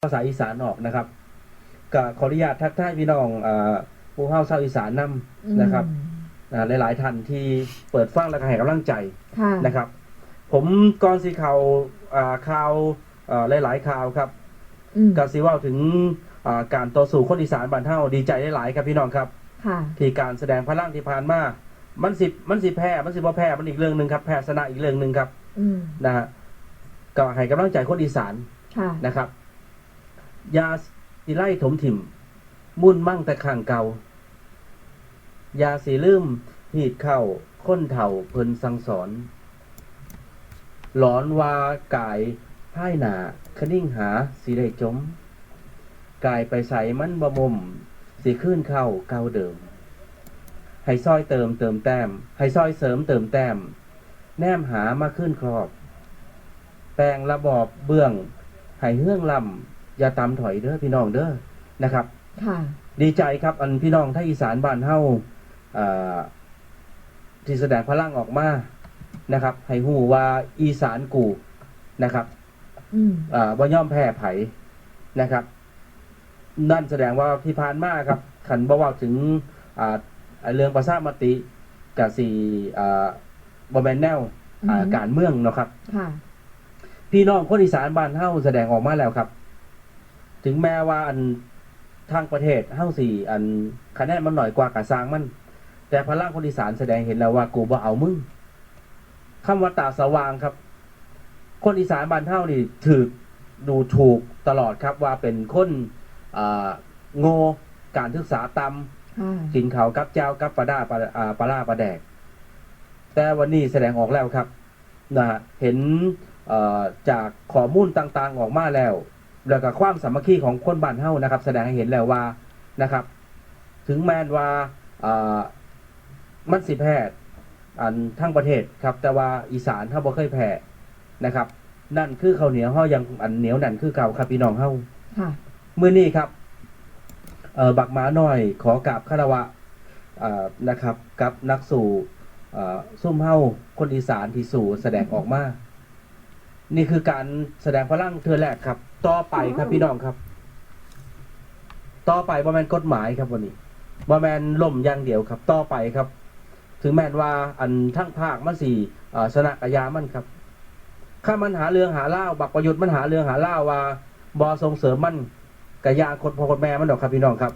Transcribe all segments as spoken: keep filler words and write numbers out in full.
ภาษาอีสานออกนะครับ ก็ขออนุญาตทักทายพี่น้อง เอ่อ หมู่เฮาชาวอีสานนำนะครับ อืม อ่า หลายๆ ท่านที่เปิดฟังแล้วก็ให้กำลังใจ ค่ะ นะครับ ผมก่อนสิเข้า อ่า ข่าว เอ่อ หลายๆ ข่าวครับ อืม ก็สิเว้าถึง อ่า การต่อสู้คนอีสานบ้านเฮา ดีใจหลายๆ ครับพี่น้องครับ ค่ะ ที่การแสดงพลังที่ผ่านมา มันสิ มันสิแพ้ มันสิบ่แพ้ มันอีกเรื่องหนึ่งครับ แพ้ชนะอีกเรื่องหนึ่งครับ อืม นะฮะ ก็ให้กำลังใจคนอีสาน ค่ะ นะครับ อย่าสิไล่ถมถิ่ม มุ่นมั่งแต่ข้างเก่า อย่าสิลืมฮีดเข้าคนเฒ่าเพิ่นสั่งสอน หลอนว่ากายภายหน้าคะนิ่งหาสิได้จม กายไปใสมันบ่มม สิคืนเข้าเก่าเดิม ให้ซอยเติมเติมแต้ม ให้ซอยเสริมเติมแต้ม แนมหามาคืนครอบ แปลงระบอบเบื้องให้เฮืองลำ อย่าตำถอยเด้อพี่น้องเด้อนะครับ ค่ะ ดีใจครับ อันพี่น้องไทยอีสานบ้านเฮา เอ่อ ที่แสดงพลังออกมานะครับ ให้ฮู้ว่าอีสานกูนะครับ อืม เอ่อ บ่ยอมแพ้ไผนะครับ นั่นแสดงว่าที่ผ่านมาครับ คันบ่เว้าถึง อ่า เรื่องประชามติ กะสิ อ่า บ่แม่นแนว อ่า อือฮึ การเมืองเนาะครับ ค่ะ พี่น้องคนอีสานบ้านเฮาแสดงออกมาแล้วครับ ถึงแม้ว่าอันทางประเทศเฮาสิ อันคะแนนมันน้อยกว่ากะซ่างมัน แต่พลังคนอีสานแสดงเห็นแล้วว่ากูบ่เอามึง คำว่าตาสว่างครับ คนอีสานบ้านเฮานี่ถูกดูถูกตลอดครับ ว่าเป็นคน อ่า โง่ การศึกษาต่ำ ค่ะ กินข้าวกับแจ่วกับปลาร้า ปลา อ่า ปลาร้าปลาแดก แต่วันนี้แสดงออกแล้วครับ นะฮะ เห็น เอ่อ จากข้อมูลต่างๆ ออกมาแล้ว แล้วก็ความสามัคคีของคนบ้านเฮานะครับ แสดงให้เห็นแล้วว่านะครับ ถึงแม้นว่า เอ่อ มันสิแพ้อันทั้งประเทศครับ แต่ว่าอีสานเฮาบ่เคยแพ้นะครับ นั่นคือข้าวเหนียวเฮายังอันเหนียวแน่นคือเก่าครับพี่น้องเฮา ค่ะ มื้อนี้ครับ เอ่อ บักหมาน้อยขอกราบคารวะ เอ่อ นะครับ กับนักสู้ เอ่อ ซุมเฮาคนอีสานที่สู้แสดงออกมา นี่คือการแสดงพลังเทื่อแรกครับ ต่อไปครับพี่น้องครับ ต่อไปบ่แม่นกฎหมายครับวันนี้ บ่แม่นล้มอย่างเดียวครับ ต่อไปครับ ถึงแม้นว่าอันทั้งภาคมันสิ เอ่อ ชนะกะยามันครับ คันมันหาเรื่องหาราว บักประยุทธ์มันหาเรื่องหาราวว่าบ่ส่งเสริมมัน กะยาโคตรพ่อโคตรแม่มันดอกครับพี่น้องครับ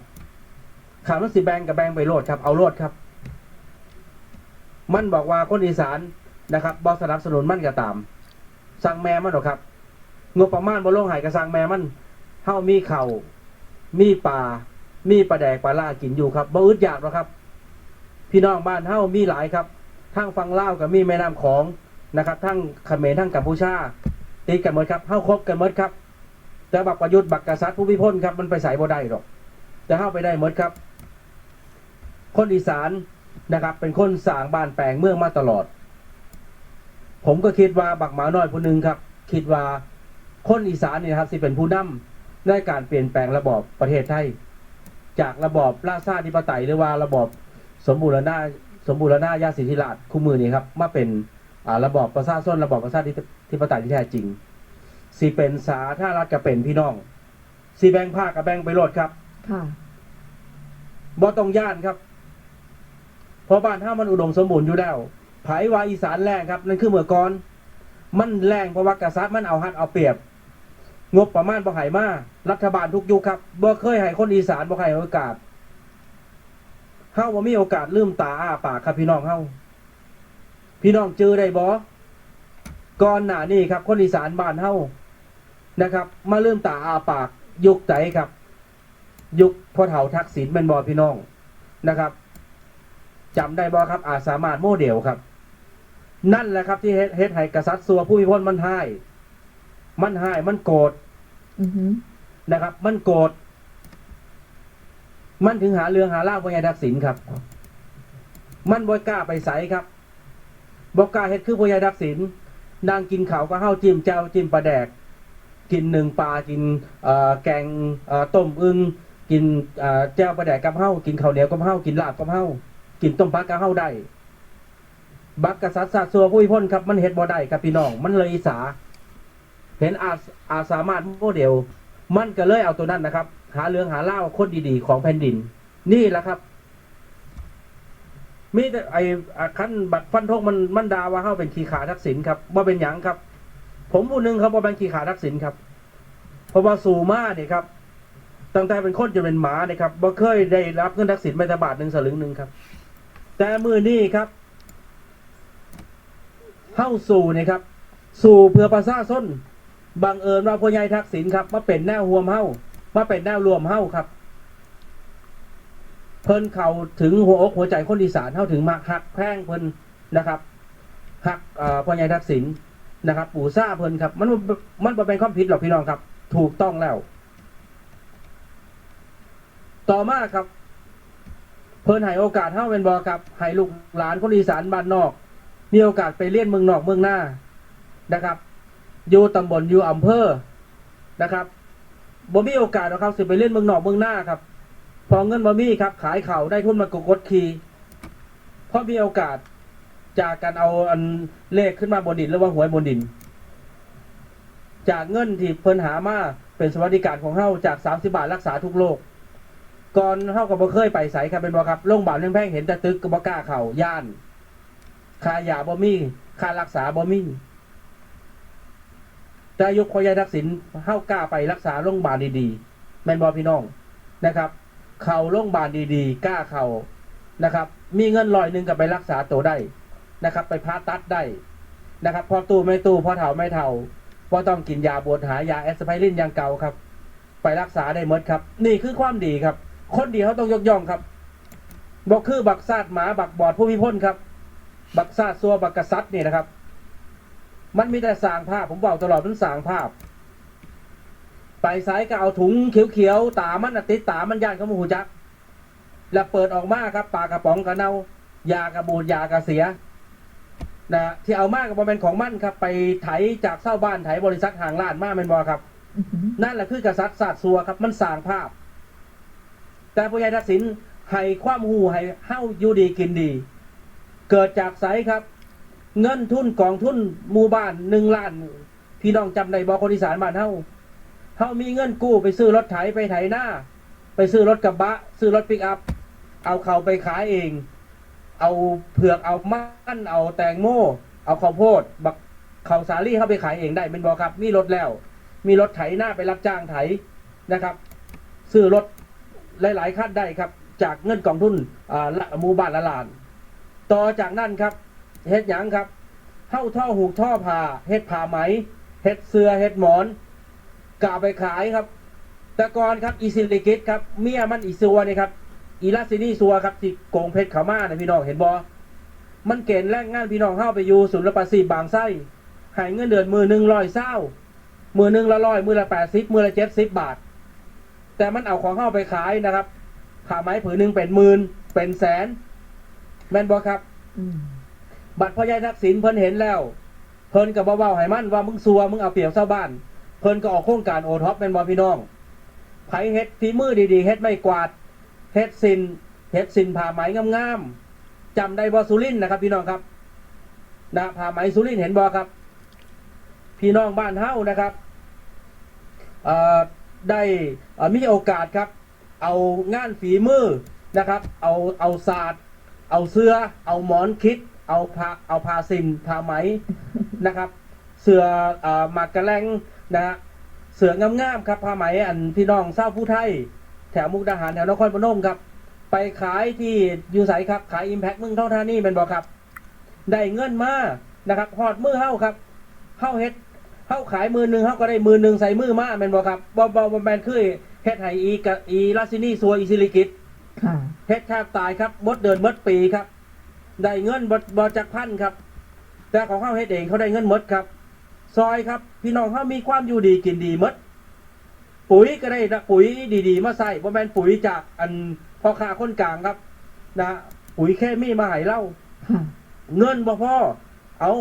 คันมันสิแบ่งกะแบ่งไปโลดครับ เอาโลดครับ มันบอกว่าคนอีสานนะครับ บ่สนับสนุนมันกะตาม ซ่างแม่มันดอกครับ งบประมาณบ่ลงให้กะซ่างแม่มัน เฮามีข้าว มีปลา มีปลาแดกปลาร้ากินอยู่ครับ บ่อึดอยากดอกครับ พี่น้องบ้านเฮามีหลายครับ ทางฝั่งลาวกะมีแม่น้ำของนะครับ ทางเขมร ทางกัมพูชา ติดกันหมดครับ เฮาคบกันหมดครับ แต่บักประยุทธ์ บักกษัตริย์ผู้มีพลครับ มันไปไสบ่ได้ดอก แต่เฮาไปได้หมดครับ คนอีสานนะครับ เป็นคนสร้างบ้านแปลงเมืองมาตลอด ผมก็คิดว่าบักหมาน้อยผู้หนึ่งครับ คิดว่าคนอีสานนี่นะครับ สิเป็นผู้นำในการเปลี่ยนแปลงระบอบประเทศไทย จากระบอบราชาธิปไตย หรือว่าระบอบสมบูรณา สมบูรณาญาสิทธิราชย์คู่มื้อนี้ครับ มาเป็น อ่า ระบอบประชาชน ระบอบประชาธิปไตยที่แท้จริง สิเป็นสาธารณรัฐกะเป็นพี่น้อง สิแบ่งภาคกะแบ่งไปโลดครับ ค่ะ บ่ต้องย้านครับ เพราะบ้านเฮามันอุดมสมบูรณ์อยู่แล้ว ไผว่าอีสานแล้งครับ นั่นคือเมื่อก่อน มันแล้งเพราะว่ากษัตริย์มันเอารัดเอาเปรียบ งบประมาณบ่ให้มา รัฐบาลทุกยุคครับ บ่เคยให้คนอีสาน บ่ให้โอกาส เฮาบ่มีโอกาสลืมตาอ้าปากครับพี่น้องเฮา พี่น้องจื่อได้บ่ ก่อนหน้านี้ครับ คนอีสานบ้านเฮานะครับ มาลืมตาอ้าปากยุคใดครับ ยุคพ่อเฒ่าทักษิณแม่นบ่พี่น้องนะครับ จำได้บ่ครับ อาจสามารถโมเดลครับ นั่นแหละครับที่เฮ็ด เฮ็ดให้กษัตริย์ซัวผู้มีพลมันฮ้าย มันฮ้าย มันโกรธ อือฮึ นะครับ มันโกรธ มันถึงหาเรื่องหาราวพ่อใหญ่ทักษิณครับ มันบ่กล้าไปไสครับ บ่กล้าเฮ็ดคือพ่อใหญ่ทักษิณ นั่งกินข้าวกับเฮา จิ้มแจ่ว จิ้มปลาแดก กินหนึ่งปลา กิน เอ่อ แกง เอ่อ ต้มอึ่ง กิน เอ่อ แจ่วปลาแดกกับเฮา กินข้าวเหนียวกับเฮา กินลาบกับเฮา กินต้มผักกับเฮาได้ บักกษัตริย์ชาติซัวผู้มีพลครับ มันเฮ็ดบ่ได้ครับพี่น้อง มันเลยอิสา เห็นอาจ อาจสามารถโมเดล มันก็เลยเอาตัวนั้นนะครับ หาเรื่องหาเล่าวคนดีๆของแผ่นดิน นี่แหละครับ มีแต่ไอ้อ่ะคันบักฟันธงมันมันด่าว่าเฮาเป็นขี้ข้าทักษิณครับ บ่เป็นหยังครับ ผมผู้หนึ่งครับ บ่เป็นขี้ข้าทักษิณครับ เพราะว่าสู้มาเนี่ยครับ ตั้งแต่เป็นคนจนเป็นหมาเนี่ยครับ บ่เคยได้รับเงินทักษิณแม้แต่บาทหนึ่งสลึงหนึ่งครับ แต่มื้อนี้ครับ เฮาสู้เนี่ยครับ สู้เพื่อประชาชน บังเอิญว่าพ่อใหญ่ทักษิณครับ มาเป็นแนวร่วมเฮา มาเป็นแนวร่วมเฮาครับ เพิ่นเข้าถึงหัวอกหัวใจคนอีสาน เฮาถึงมาฮักแพงเพิ่นนะครับ ฮักเอ่อพ่อใหญ่ทักษิณนะครับ บูชาเพิ่นครับ มัน มันบ่เป็นความผิดหรอกพี่น้องครับ ถูกต้องแล้ว ต่อมาครับ เพิ่นให้โอกาสเฮาแม่นบ่ครับ ให้ลูกหลานคนอีสานบ้านนอก มีโอกาสไปเรียนเมืองนอกเมืองนานะครับ อยู่ตำบลอยู่อำเภอนะครับ บ่มีโอกาสหรอกครับ สิไปเรียนเมืองนอกเมืองนาครับ เพอเงินบ่มีครับ ขายข้าวได้ทุนมากดขี่ พอมีโอกาส จากการเอาอันเลขขึ้นมาบนดิน หรือว่าหวยบนดิน จากเงินที่เพิ่นหามาเป็นสวัสดิการของเฮา จากสามสิบบาทรักษาทุกโรค ก่อนเฮาก็บ่เคยไปไสครับ แม่นบ่ครับ โรงพยาบาลแพงๆ เห็นแต่ตึกก็บ่กล้าเข้า ย้าน ค่ายาบ่มี ค่ารักษาบ่มี แต่ยุคพ่อใหญ่ทักษิณ เฮากล้าไปรักษาโรงพยาบาลดีๆ แม่นบ่พี่น้อง นะครับ เข้าโรงพยาบาลดีๆ กล้าเข้านะครับ มีเงินร้อยหนึ่งก็ไปรักษาตัวได้นะครับ ไปผ่าตัดได้นะครับ พ่อตู้แม่ตู้ พ่อเฒ่าแม่เฒ่า บ่ต้องกินยาบวดหายาแอสไพรินอย่างเก่าครับ ไปรักษาได้หมดครับ นี่คือความดีครับ คนดีเฮาต้องยกย่องครับ บ่คือบักชาติหมา บักบอดผู้มีพลครับ บักชาติซัว บักกษัตริย์นี่นะครับ มันมีแต่สร้างภาพ ผมเว้าตลอด มันสร้างภาพ ไปไสก็เอาถุงเขียวๆ ตามันน่ะติดตามัน ย้านเขาบ่ฮู้จัก แล้วเปิดออกมาครับ ปลากระป๋องก็เน่า ยาก็บูด ยาก็เสีย นะ ที่เอามาก็บ่แม่นของมันครับ ไปไถจากชาวบ้าน ไถบริษัทห้างร้านมา แม่นบ่ครับ อือหือ นั่นแหละคือกษัตริย์ชาติซัวครับ มันสร้างภาพ แต่พ่อใหญ่ทักษิณให้ความรู้ให้เฮาอยู่ดีกินดี เกิดจากไสครับ เงินทุนกองทุนหมู่บ้านหนึ่งล้าน พี่น้องจำได้บ่ คนอีสานบ้านเฮา เฮามีเงินกู้ไปซื้อรถไถ ไปไถนา ไปซื้อรถกระบะ ซื้อรถปิกอัพ เอาเข้าไปขายเอง เอาเผือก เอามัน เอาแตงโม เอาข้าวโพด บักข้าวสาลี เฮาไปขายเองได้แม่นบ่ครับ มีรถแล้ว มีรถไถนา ไปรับจ้างไถนะครับ ซื้อรถหลายๆคันได้ครับ จากเงินกองทุน อ่า ละ หมู่บ้านละล้าน ต่อจากนั้นครับ เฮ็ดหยังครับ เฮาทอฮูกทอผ้า เฮ็ดผ้าไหม เฮ็ดเสื้อ เฮ็ดหมอน ก็เอาไปขายครับ แต่ก่อนครับ อีสิริกิติ์ครับ เมียมันอีซัวนี่ครับ อีราชินีซัวครับ ที่โกงเพชรเขามานะพี่น้อง เห็นบ่ มันเกณฑ์แรงงานพี่น้องเฮาไปอยู่ศูนย์รับอาชีพบางไทร ให้เงินเดือนมื้อหนึ่งร้อยซาว มื้อหนึ่งละร้อย มื้อละแปดสิบ มื้อละเจ็ดสิบบาท แต่มันเอาของเฮาไปขายนะครับ ผ้าไหมผืนหนึ่งเป็นหมื่น เป็นแสน แม่นบ่ครับ อืม บัดพ่อใหญ่ทักษิณเพิ่นเห็นแล้ว เพิ่นก็บ่เว้าให้มันว่ามึงซัว มึงเอาเปรียบชาวบ้าน เพิ่นก็ออกโครงการโอท็อป แม่นบ่พี่น้อง ไผเฮ็ดฝีมือดีๆ เฮ็ดไม้กวาด เฮ็ดสิ้น เฮ็ดสิ้นผ้าไหมงามๆ จำได้บ่ สุรินทร์นะครับพี่น้องครับ นะ ผ้าไหมสุรินทร์ เห็นบ่ครับ พี่น้องบ้านเฮานะครับ เอ่อ ได้ เอ่อ มีโอกาสครับ เอางานฝีมือนะครับ เอา เอาสาด เอาเสื้อ เอาหมอนคิด เอาผ้า เอาผ้าสิ้น ผ้าไหมนะครับ เสื้อ เอ่อ หมากกะแลงนะฮะ เสื้องามๆครับ ผ้าไหมอันพี่น้องชาวภูไทย แถวมุกดาหาร แถวนครพนมครับ ไปขายที่อยู่ไสครับ ขาย Impact เมืองทองธานีแม่นบ่ครับ ได้เงินมานะครับ ฮอดมือเฮาครับ เฮาเฮ็ด เฮาขายหมื่นหนึ่ง เฮาก็ได้หมื่นหนึ่งใส่มือมาแม่นบ่ครับ บ่ บ่ บ่แม่นคือเฮ็ดให้อีกะ อีราชินีซัว อีสิริกิติ์ ค่ะ เฮ็ดแทบตายครับ หมดเดือนหมดปีครับ ได้เงินบ่ บ่จักพันครับ แต่ของเฮาเฮ็ดเอง เขาได้เงินหมดครับ ซอยครับ พี่น้องเฮามีความอยู่ดีกินดีหมด ปุ๋ยก็ได้นะ ปุ๋ยดีๆ มาใส่ บ่แม่นปุ๋ยจากอันพ่อค้าคนกลางครับ นะ ปุ๋ยเคมีมาให้เรา ค่ะ เงินบ่พอ เอา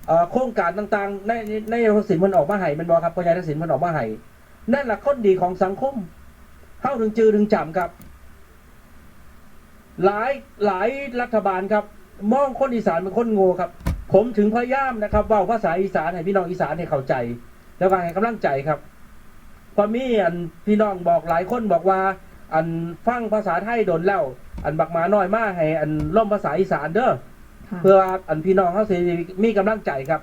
เอ่อ โครงการต่างๆ ใน ใน ในทักษิณเพิ่นออกมาให้แม่นบ่ครับ พ่อใหญ่ทักษิณเพิ่นออกมาให้ นั่นล่ะคนดีของสังคม เฮาถึงจื่อถึงจำครับ หลาย หลายรัฐบาลครับ มองคนอีสานเป็นคนโง่ครับ ผมถึงพยายามนะครับ เว้าภาษาอีสานให้พี่น้องอีสานให้เข้าใจ แล้วก็ให้กำลังใจครับ พอมีอันพี่น้องบอกหลายคนบอกว่า อันฟังภาษาไทยโดนแล้ว อันบักหมาน้อยมาให้อันล่มภาษาอีสานเด้อ ค่ะ เพื่ออันพี่น้องเขาสิมีกำลังใจครับ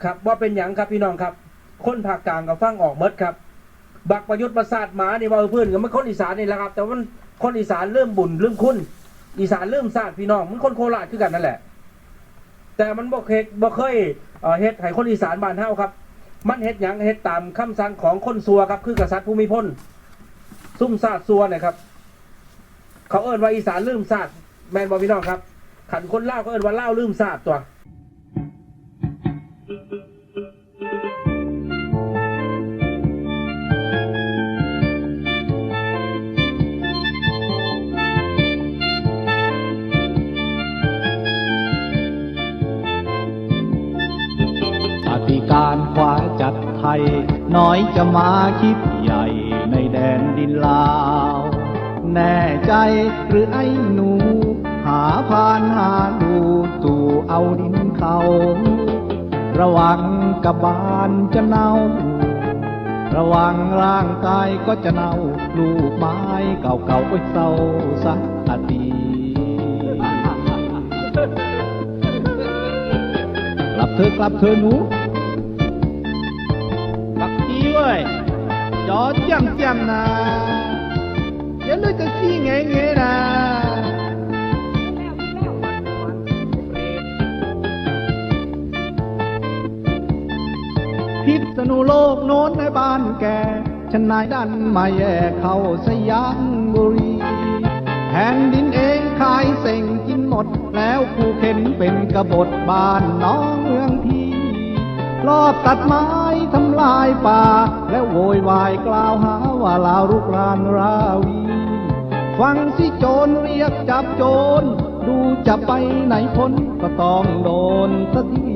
ครับ ว่าเป็นหยังครับพี่น้องครับ คนภาคกลางก็ฟังออกหมดครับ บักประยุทธ์ประสาทหมานี่เว้าพื้นก็มันคนอีสานนี่แหละครับ แต่มันคนอีสานลืมบุญลืมคุณ อีสานลืมชาติพี่น้อง มันคนโคราชคือกันนั่นแหละ แต่มันบ่เคยบ่เคย เอ่อ เฮ็ดให้คนอีสานบ้านเฮาครับ มันเฮ็ดหยัง เฮ็ดตามคำสั่งของคนชั่วครับ คือกษัตริย์ภูมิพล ซุมชาติชั่วเนี่ยครับ เขาเอิ้นว่าอีสานลืมชาติ แม่นบ่พี่น้องครับ คันคนลาวเขาเอิ้นว่าลาวลืมชาติตั๊ว อธิการขวาจัดไทย น้อยจะมาคิดใหญ่ในแดนดินลาว แน่ใจหรือไอ้หนู หาพานหาดู ตู่เอาดินเขา ระวังกระบาลจะเน่า ระวังร่างกายก็จะเน่า ลูกไม้เก่าๆ โอ้ยเศร้าสักที กลับเถอะ กลับเถอะหนู บักจีเว้ย จอเจียมเจียมนะ อย่าเลยจะขี้แงแงนะ พิษณุโลกโน้นในบ้านแก ฉันนายดันมาแย่เข้าสยามบุรี แผ่นดินเองขายเซ็งกินหมด แล้วผู้เข็นเป็นกบฏบ้านน้องเมืองพี่ ลอบตัดไม้ทำลายป่า แล้วโวยวายกล่าวหาว่าลาวรุกรานราวี ฟังสิโจรเรียกจับโจร ดูจะไปไหนพ้นก็ต้องโดนสักที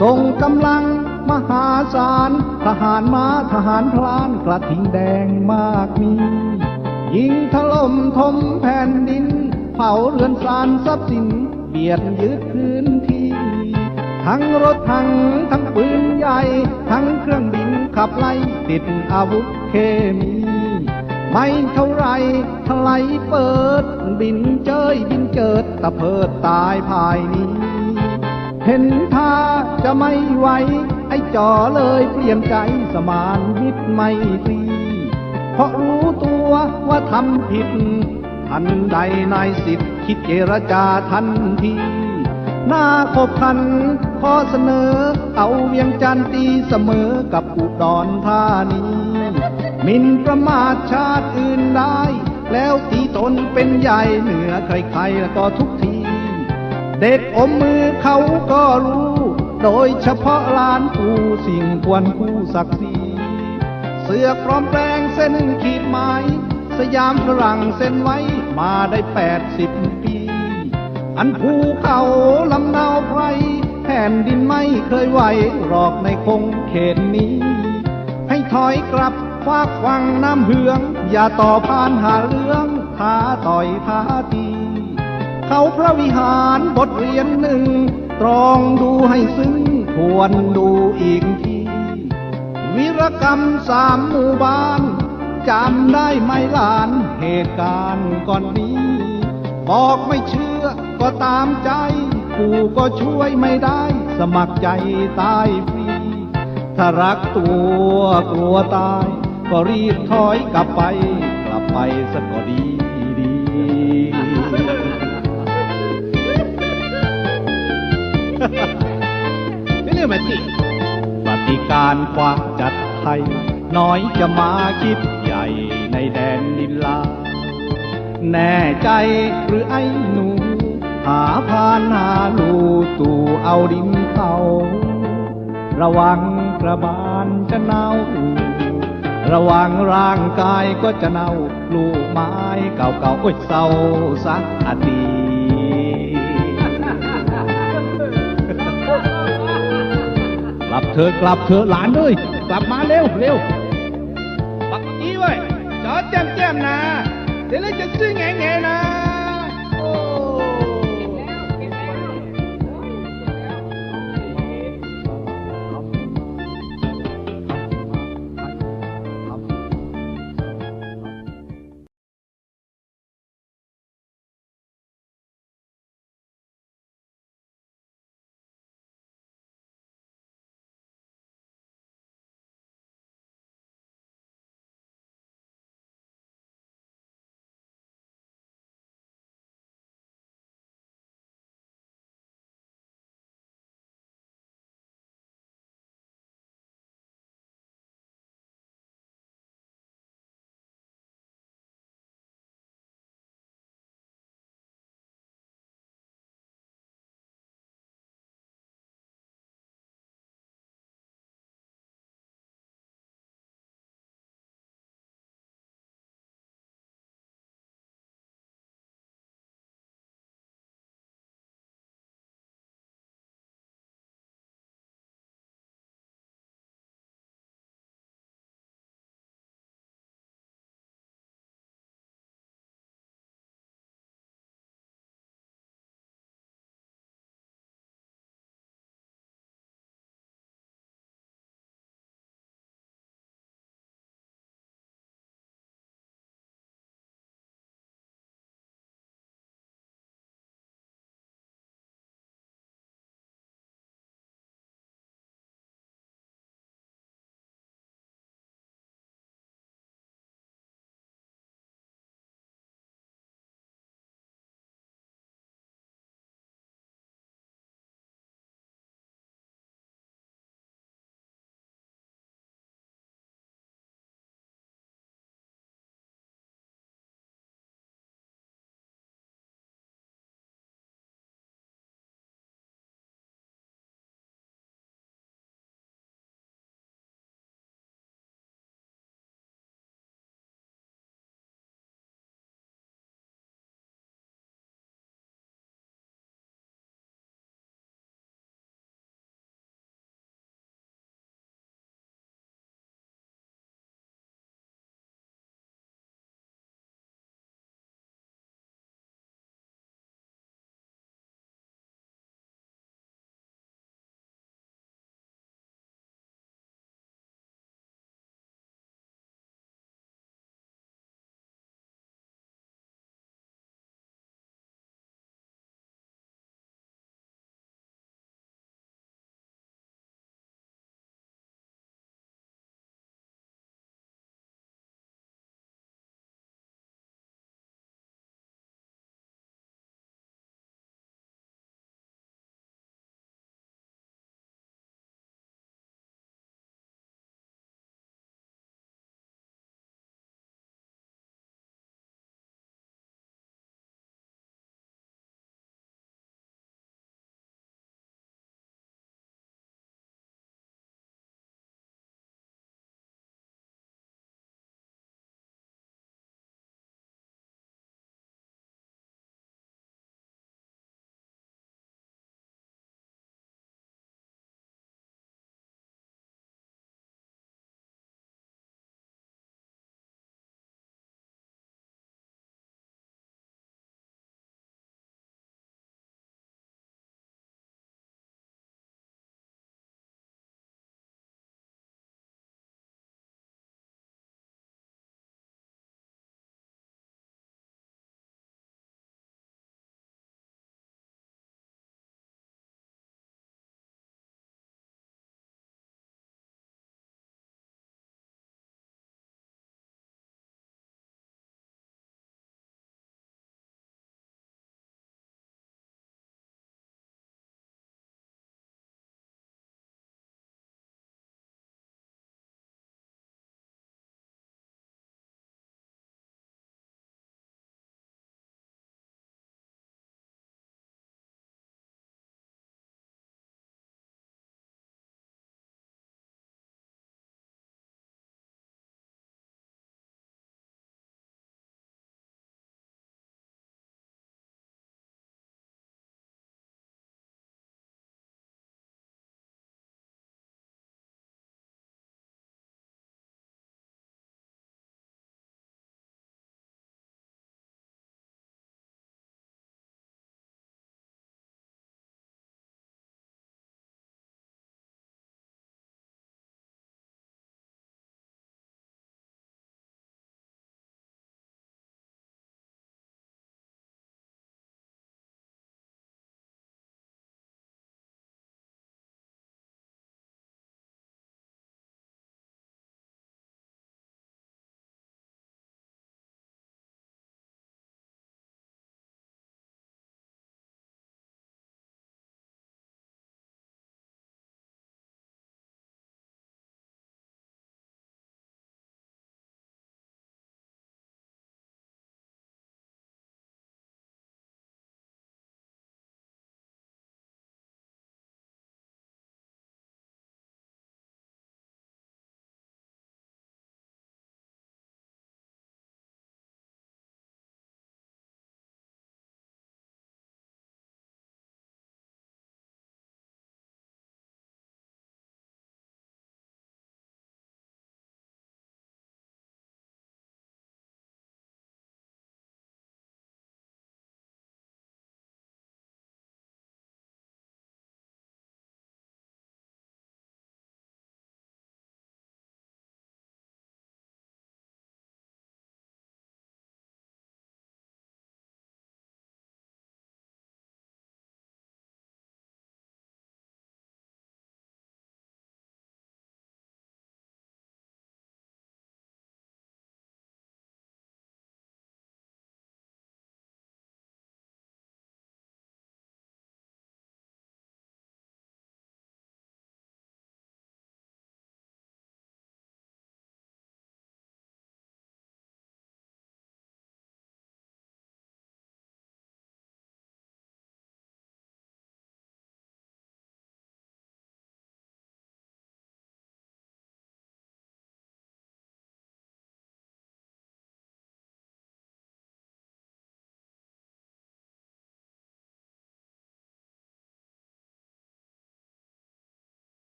ส่งกำลังมหาศาล ทหารม้าทหารพลานกระทิงแดงมากมี ยิงถล่มถมแผ่นดิน เผาเรือนซานทรัพย์สิน เบียดยึดพื้นที่ ทั้งรถถังทั้งปืนใหญ่ ทั้งเครื่องบินขับไล่ติดอาวุธเคมี ไม่เท่าไรถลายเปิด บินเจยบินเจิดตะเพิดตายภายนี้ เห็นท่าจะไม่ไหว ไอ้จ๋อเลยเปลี่ยนใจสมานมิตรไมตรี เพราะรู้ตัวว่าทำผิด ทันใดนายสิทธิ์คิดเจรจาทันที หน้าขบขันข้อเสนอ เอาเวียงจันทน์ตีเสมอกับอุดรธานี หมิ่นประมาทชาติอื่นได้ แล้วตีตนเป็นใหญ่เหนือใครๆ แล้วก็ทุกที เด็กอมมือเขาก็รู้ โดยเฉพาะหลานปู่สิ่งควรคู่ศักดิ์ศรี เสือกปลอมแปลงเส้นขีดหมาย สยามฝรั่งเซ็นไว้มาได้แปดสิบปี อันภูเขาลำเนาไพร แผ่นดินไม่เคยไหวหรอกในคงเขตนี้ ให้ถอยกลับฟากฝั่งน้ำเหือง อย่าต่อพานหาเรื่องท้าต่อยท้าตี เขาพระวิหารบทเรียนหนึ่ง ตรองดูให้ซึ้ง ทวนดูอีกที วีรกรรมสามหมู่บ้าน จำได้ไหมหลานเหตุการณ์ก่อนนี้ บอกไม่เชื่อก็ตามใจ ปู่ก็ช่วยไม่ได้ สมัครใจตายฟรี ถ้ารักตัวกลัวตาย ก็รีบถอยกลับไป กลับไปซะก็ดีดี ไม่เรื่องแบบนี้ ปฏิการขวาจัดไทย น้อยจะมาคิดใหญ่ในแดนดินลาว แน่ใจหรือไอ้หนู หาพานหาลู ตู่เอาดินเขา ระวังกระบาลจะเน่า ระวังร่างกายก็จะเน่า ลูกไม้เก่าๆ โอ้ยเศร้าสักที กลับเถอะ กลับเถอะหลานเอ้ย กลับมาเร็วเร็ว บักอีเว้ย จอแจ่มแจ่มนะ เดี๋ยวเลยจะซื้อแง่แง่นะ